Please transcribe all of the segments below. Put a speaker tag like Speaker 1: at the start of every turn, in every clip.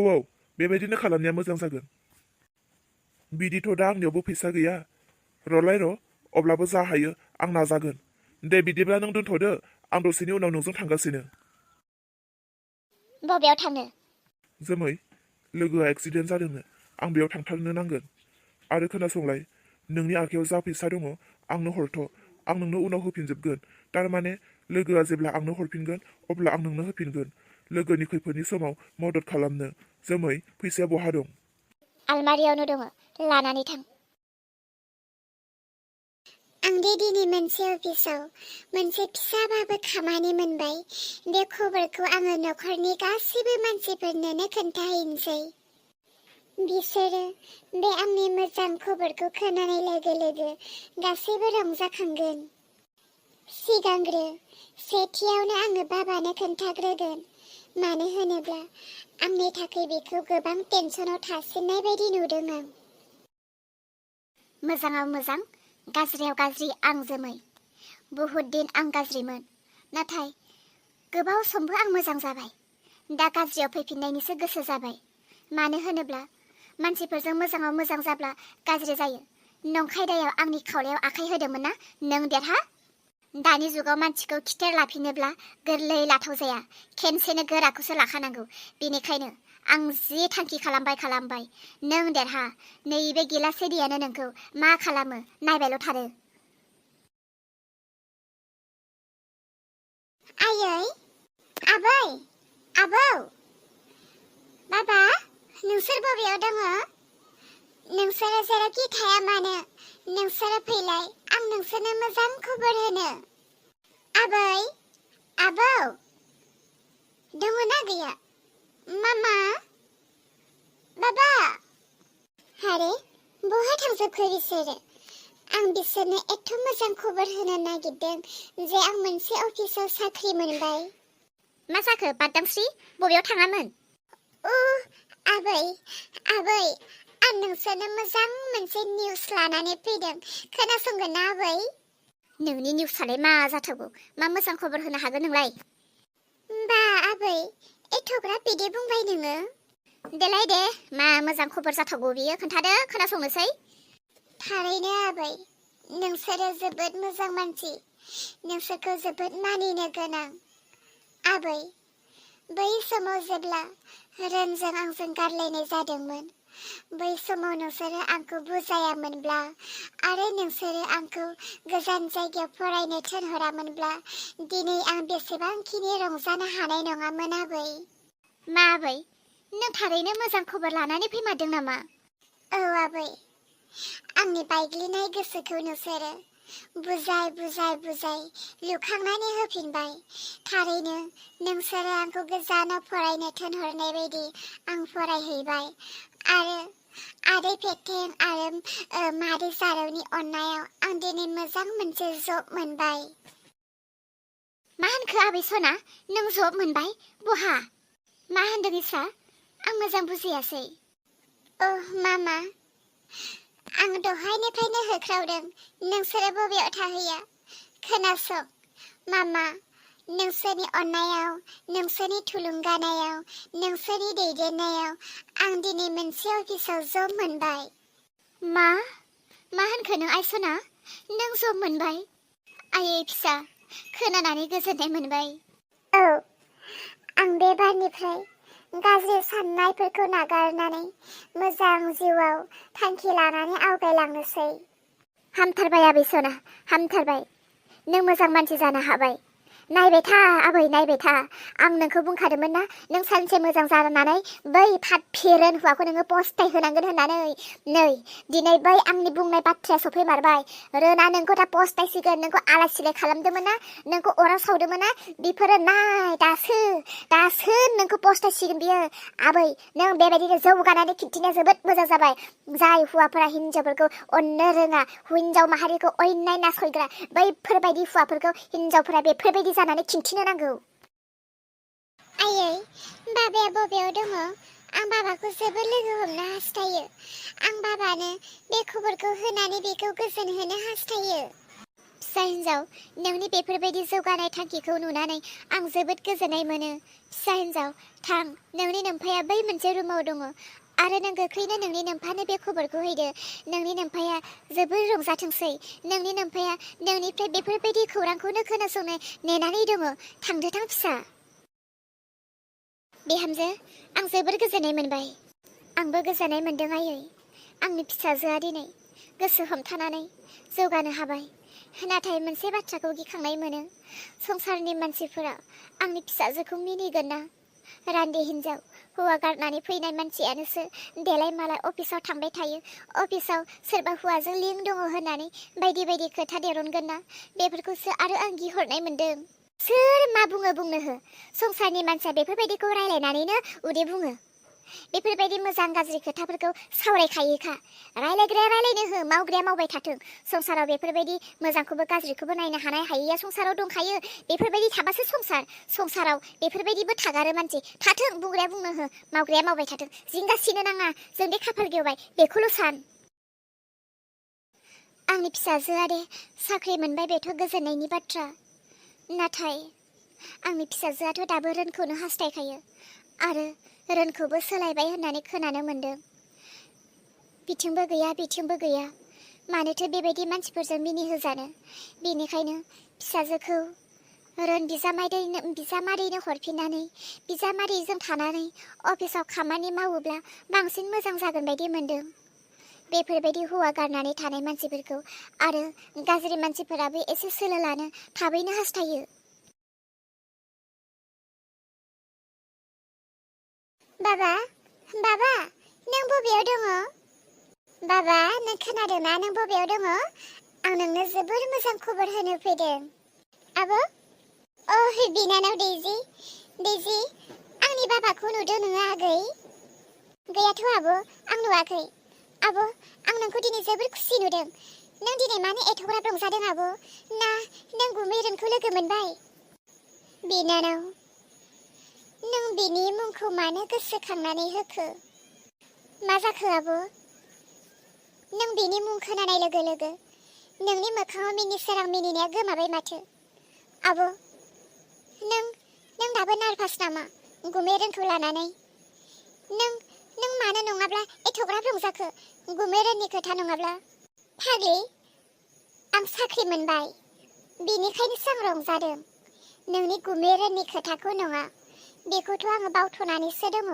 Speaker 1: औ बेबायदिनो खालामनाया मोजां जागोन। बिदिथ' दा आंनियावबो फैसा गैया। र'लाय र' अब्लाबो जा हायो आं नाजागोन। दे बिदिब्ला नों दोनथ'दो, आं दसेनि उनाव नोंजों थांगासिनो।
Speaker 2: बबेयाव थांनो?
Speaker 1: जोमै, लोगोआ एक्सिडेन्ट जादोंनो, आं बेयाव थांथारनो नांगोन। आरो खोनासंलाय, नोंनि आखायाव जा फैसा दङ आंनो हरथ', आं नोंनो उनाव होफिनजोबगोन। थारमाने लोगोआ जेब्ला आंनो हरफिनगोन अब्ला आं नोंनो होफिनगोन, लोगोनि खैफोदनि समाव मदद खालामनो। जोमै, फैसाया बहा दं?
Speaker 2: आलमारियावनो दङ, लानानै थां।
Speaker 3: आं दे दिनै मोनसे अफिसाव मोनसे फिसाबाबो खामानि मोनबाय। बे खबरखौ आङो न'खरनि गासैबो मानसिफोरनोनो खोन्थाहैनोसै। बिसोरो बे आंनि मोजां खबरखौ खोनानाय लोगो लोगो गासैबो रंजाखांगोन। सिगांग्रो सेथियावनो आङो बाबानो खोन्थाग्रोगोन, मानो होनोब्ला आंनि थाखाय बेखौ गोबां टेनसनाव थासिननाय बायदि नुदों आं।
Speaker 2: मोजाङाव मोजां, गाज्रियाव गाज्रि आं जोमै। बहुद दिन आं गाज्रिमोन, नाथाय गोबाव समबो आं मोजां जाबाय। दा गाज्रियाव फैफिननायनिसो गोसो जाबाय। मानो होनोब्ला मानसिफोरजों मोजाङाव मोजां जाब्ला गाज्रि जायो। नंखाय दायाव आंनि खावलायाव आखाइ होदोंमोन ना नों देरहा? दानि जुगाव मानसिखौ खिथेर लाफिनोब्ला गोरलै लाथाव जाया, खेनसेनो गोराखौसो लाखानांगौ। बेनिखायनो आं जि थांखि खालामबाय। नों देरहा, नैबे गिलाससे दैयानो नोंखौ मा खालामो नायबायल' थारो।
Speaker 3: आयै, आबै, आबौ, बाबा, नोंसोर बबेयाव दङ? नोंसोरो जेरावखि थाया मानो नोंसोरो फैलाय, आं नोंसोरनो मोजां खबर होनो। आबै, आबौ, दङना गैया? मामा, बाबा। हारे, बहा थांजोबखो बिसोरो? आं बिसोरनो एथ' मोजां खबर होनो नागिरदों जे आं मोनसे अफिसाव साख्रि मोनबाय।
Speaker 2: मा जाखो बादामस्रि, बबेयाव थाङामोन?
Speaker 3: आबै, आबै, आं नोंसोरनो मोजां मोनसे निउस लानानै फैदों, खोनासंगोन ना आबै?
Speaker 2: नोंनि निउसआलाय मा जाथावगौ? मा मोजां खबर होनो हागोन नोंलाय?
Speaker 3: बा आबै, एथ'ग्राब बिदि बुंबाय नोङो?
Speaker 2: देलाय दे, मा मोजां खबर जाथावगौ बियो, खोन्थादो, खोनासंनोसै।
Speaker 3: थारैनो आबै, नोंसोरो जोबोद मोजां मानसि, नोंसोरखौ जोबोद मानिनो गोनां। आबै, बै समाव जेब्ला रोनजों आंजों गारलायनाय जादोंमोन, बै समाव नोंसोरो आंखौ बुजायामोनब्ला आरो नोंसोरो आंखौ गोजान जायगायाव फरायनो थिनहरामोनब्ला दिनै आं बेसेबांखिनि रंजानो हानाय नङामोन आबै।
Speaker 2: मा आबै, नों थारैनो मोजां खबर लानानै फैमारदों नामा?
Speaker 3: औ आबै, आंनि बायग्लिनाय गोसोखौ नोंसोरो बुजाय लुखांनानै होफिनबाय। थारैनो नोंसोरो आंखौ गोजानाव फरायनो थिनहरनाय बायदि आं फरायहैबाय आरो आदै पेटें आरो मादै जारौनि अननायाव आं दिनै मोजां मोनसे जब मोनबाय।
Speaker 2: मा होनखो आबै सना, नों जब मोनबाय? बहा? मा होनदों इसा? आं मोजां बुजियासै।
Speaker 3: मामा, आं दहायनिफ्रायनो होख्रावदों नोंसोरो बबेयाव थाहैया। खोनासं मामा, नोंसोरनि अननायाव, नोंसोरनि थुलुंगानायाव, नोंसोरनि दैदेननायाव आं दिनै मोनसे अफिसाव जब मोनबाय।
Speaker 2: मा होनखो नों आइसना? नों जब मोनबाय? आयै फिसा, खोनानानै गोजोननाय मोनबाय।
Speaker 3: औ, आं बे बारनिफ्राय गाज्रि साननायफोरखौ नागारनानै मोजां जिउआव थांखि लानानै आवगायलांनोसै।
Speaker 2: हामथारबाय आबै सना, हामथारबाय। नों मोजां मानसि जानो हाबाय। नायबाय था आबै, नायबाय था। आं नोंखौ बुंखादोंमोन ना, नों सानसे मोजां जानानै बै फाट फेरेन हौवाखौ नोङो पस्ताय होनांगोन होननानै। नै दिनै बै आंनि बुंनाय बाथ्राया सफैमारबाय। रोना नोंखौ दा पस्तायसिगोन। नोंखौ आलाय सिलाय खालामदोंमोन ना, नोंखौ अराव सावदोंमोन ना, बेफोरो नाय दासो नोंखौ पस्तायसिगोन बियो। आबै, नों बेबायदिनो जौगानानै खिन्थिनाया जोबोद मोजां जाबाय। जाय हौवाफोरा हिनजावफोरखौ अननो रोङा, हिनजाव माहारिखौ अयनाय नासयग्रा, बैफोरबायदि हौवाफोरखौ हिनजावफोरा बेफोरबायदि जानानै खिन्थिनो नांगौ।
Speaker 3: आयै, बाबाया बबेयाव दङ? आं बाबाखौ जोबोद लोगो हमनो हास्थायो। आं बाबानो बे खबरखौ होनानै बेखौ गोजोन होनो हास्थायो।
Speaker 2: फिसा हिन्जाव, नोंनि बेफोरबायदि जौगानाय थांखिखौ नुनानै आं जोबोद गोजोननाय मोनो। फिसा हिन्जाव, थां, नोंनि नोम्फाया बै मोनसे रुमाव दङ आरो नों गोख्रैनो नोंनि नोम्फानो बे खबरखौ हैदो। नोंनि नोम्फाया जोबोर रंजाथोंसै। नोंनि नोम्फाया नोंनिफ्राय बेफोरबायदि खौरांखौनो खोनासंनो नेनानै दङ। थांदो थां फिसा। बिहामजो, आं जोबोर गोजोननाय मोनबाय। आंबो गोजोननाय मोनदों आयै। आंनि फिसाजोआ दिनै गोसो हमथानानै जौगानो हाबाय। नाथाय मोनसे बाथ्राखौ गिखांनाय मोनो। संसारनि मानसिफोरा आंनि फिसाजोखौ मिनिगोन ना? रान्दि हिन्जाव, हौवा गारनानै फैनाय मानसियानोसो देलाय मालाय अफिसाव थांबाय थायो। अफिसाव सोरबा हौवाजों लिंक दङ होननानै बायदि बायदि खोथा दिरुनगोन ना? बेफोरखौसो आरो आं गिहरनाय मोनदों। सोर मा बुङो बुंनो हो। संसारनि मानसिया बेफोरबायदिखौ रायलायनानैनो उदै बुङो। बेफोरबायदि मोजां गाज्रि खोथाफोरखौ सावरायखायोखा। रायलायग्राया रायलायनो हो, मावग्राया मावबाय थाथों। संसाराव बेफोरबायदि मोजांखौबो गाज्रिखौबो नायनो हानाय हायैया संसाराव दंखायो। बेफोरबायदि थाबासो संसार। संसाराव बेफोरबायदिबो थागारो मानसि। थाथों, बुंग्राया बुंनो हो, मावग्राया मावबाय थाथों। जिंगासिनो नाङा, जों दे खाफाल गेवबाय बेखौल' सान। आंनि फिसाजोआ दे साख्रि मोनबाय, बेथ' गोजोननायनि बाथ्रा। नाथाय आंनि फिसाजोआथ' दाबो रोनखौनो हास्थायखायो आरो रोनखौबो सोलायबाय होननानै खोनानो मोनदों। बिथिंबो गैया बिथिंबो गैया। मानोथो बेबायदि मानसिफोरजों मिनिहोजानो? बेनिखायनो फिसाजोखौ रोन बिजामादैनो हरफिननानै बिजामादैजों थानानै अफिसाव खामानि मावोब्ला बांसिन मोजां जागोन बायदि मोनदों। बेफोरबायदि हौवा गारनानै थानाय मानसिफोरखौ आरो गाज्रि मानसिफोराबो एसे सोलो लानो थाबैनो हास्थायो।
Speaker 3: बाबा, बाबा, नों बबेयाव दङ? बाबा, नों खोनादोंना? नों बबेयाव दङ? आं नोंनो जोबोर मोजां खबर होनो फैदों। आब'? बिनानाव दैजि। दैजि, आंनि बाबाखौ नुदों नोङो आगै? गैयाथ' आब', आं नुवाखै। आब', आं नोंखौ दिनै जोबोर खुसि नुदों। नों दिनै मानो एथ'ग्राब रंजादों आब'? ना नों गुमैरोनखौ लोगो मोनबाय? बिनानाव, नों बिनि मुंखौ मानो गोसोखांनानै होखो? मा जाखो आब'? नों बिनि मुं खोनानाय लोगो लोगो नोंनि मोखाङाव मिनिसोरां मिनिनाया गोमाबाय माथो। आब', नों दाबो नार्भास नामा गुमैरोनखौ लानानै? नों मानो नङाब्ला एथ'ग्राब रंजाखो गुमैरोननि खोथा नङाब्ला? फाग्लि, आं साख्रि मोनबाय, बेनिखायनोसो आं रंजादों। नोंनि गुमैरोननि खोथाखौ नङा, बेखौथ' आङो बावथ'नानैसो दङ।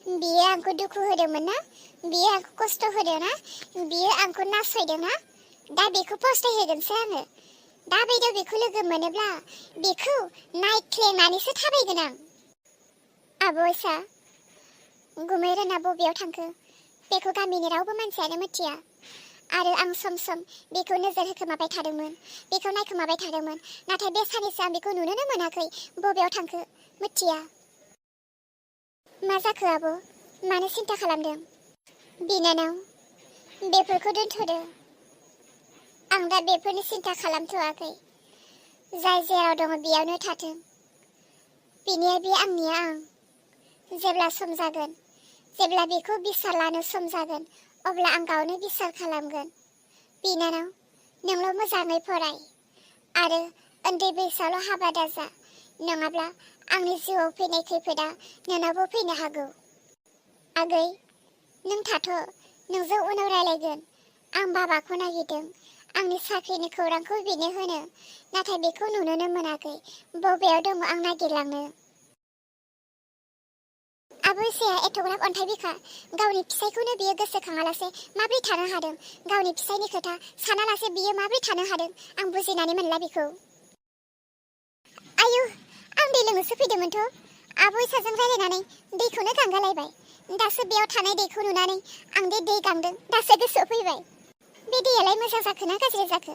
Speaker 3: बियो आंखौ दुखु होदोंमोन ना? बियो आंखौ खस्थ' होदों ना? बियो आंखौ नासयदों ना? दा बेखौ फस्थायहोगोनसो आङो। दा बायदियाव बेखौ लोगो मोनोब्ला बेखौ नायख्लेंनानैसो थाबायगोन आं। आब'सा, गुमैरोना बबेयाव थांखो बेखौ गामिनि रावबो मानसियानो मिथिया। आरो आं सम सम बेखौ नोजोर होखोमाबाय थादोंमोन, बेखौ नायखोमाबाय थादोंमोन। नाथाय बे सानैसो आं बेखौ नुनोनो मोनाखै। बबेयाव थांखो मिथिया। मा जाखो आब'? मानो सिन्था खालामदों? बिनानाव, बेफोरखौ दोनथ'दो। आं दा बेफोरनि सिन्था खालामथ'वाखै। जाय जेराव दङ बेयावनो थाथों। बिनिया बे, आंनिया आं। जेब्ला सम जागोन, जेब्ला बेखौ बिसार लानो सम जागोन, अब्ला आं गावनो बिसार खालामगोन। बिनानाव, नोंल' मोजाङै फराय आरो उन्दै बैसोआवल' हाबा दाजा, नङाब्ला आंनि जिउआव फैनाय खैफोदा नोंनावबो फैनो हागौ। आगै, नों थाथ', नोंजों उनाव रायलायगोन। आं बाबाखौ नागिरदों, आंनि साख्रिनि खौरांखौ बिनो होनो, नाथाय बेखौ नुनोनो मोनाखै। बबेयाव दङ आं नागिरलांनो। आबैसाया एथ'ग्राब अन्थाइ बिखा, गावनि फिसायखौनो बियो गोसोखाङालासे माब्रै थानो हादों? गावनि फिसायनि खोथा सानालासे बियो माब्रै थानो हादों? आं बुजिनानै मोनला बिखौ। आयु, आं दै लोंनोसो फैदोंमोनथ'। आबैसाजों रायलायनानै दैखौनो गांगालायबाय। दासो बेयाव थानाय दैखौ नुनानै आं दै गांदों, दासो गोसोआव फैबाय। बे दैयालाय मोजां जाखो ना गाज्रि जाखो?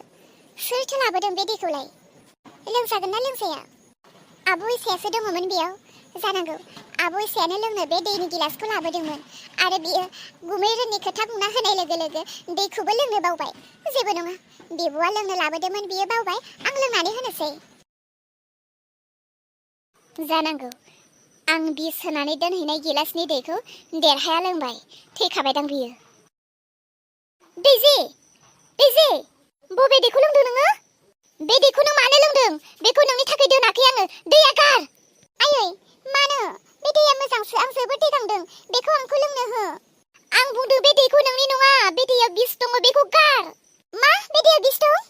Speaker 3: सोरथो लाबोदों बे दैखौलाय? लोंजागोन ना लोंजाया? आबैसायासो दङमोन बेयाव जानांगौ। आबैसायानो लोंनो बे दैनि गिलासखौ लाबोदोंमोन आरो बियो गुमैरोननि खोथा बुंना होनाय लोगो लोगो दैखौबो लोंनो बावबाय। जेबो नङा, बिब'आ लोंनो लाबोदोंमोन, बियो बावबाय, आं लोंनानै होनोसै। जानांगौ आं बिस होनानै दोनहैनाय गिलासनि दैखौ देरहाया लोंबाय, थैखाबायदां बियो। दैजि, दैजि, बबे दैखौ लोंदों नोङो?
Speaker 2: बे दैखौ नों मानो लोंदों? बेखौ नोंनि थाखाय दोनाखै आङो। दैया गार।
Speaker 3: आयै मानो? बे दैया मोजांसो, आं जोबोद दै गांदों। बेखौ आंखौ लोंनो हो।
Speaker 2: आं बुंदों बे दैखौ नोंनि नङा। बे दैयाव बिस दङ, बेखौ गार।
Speaker 3: मा? बे दैयाव बिस दं?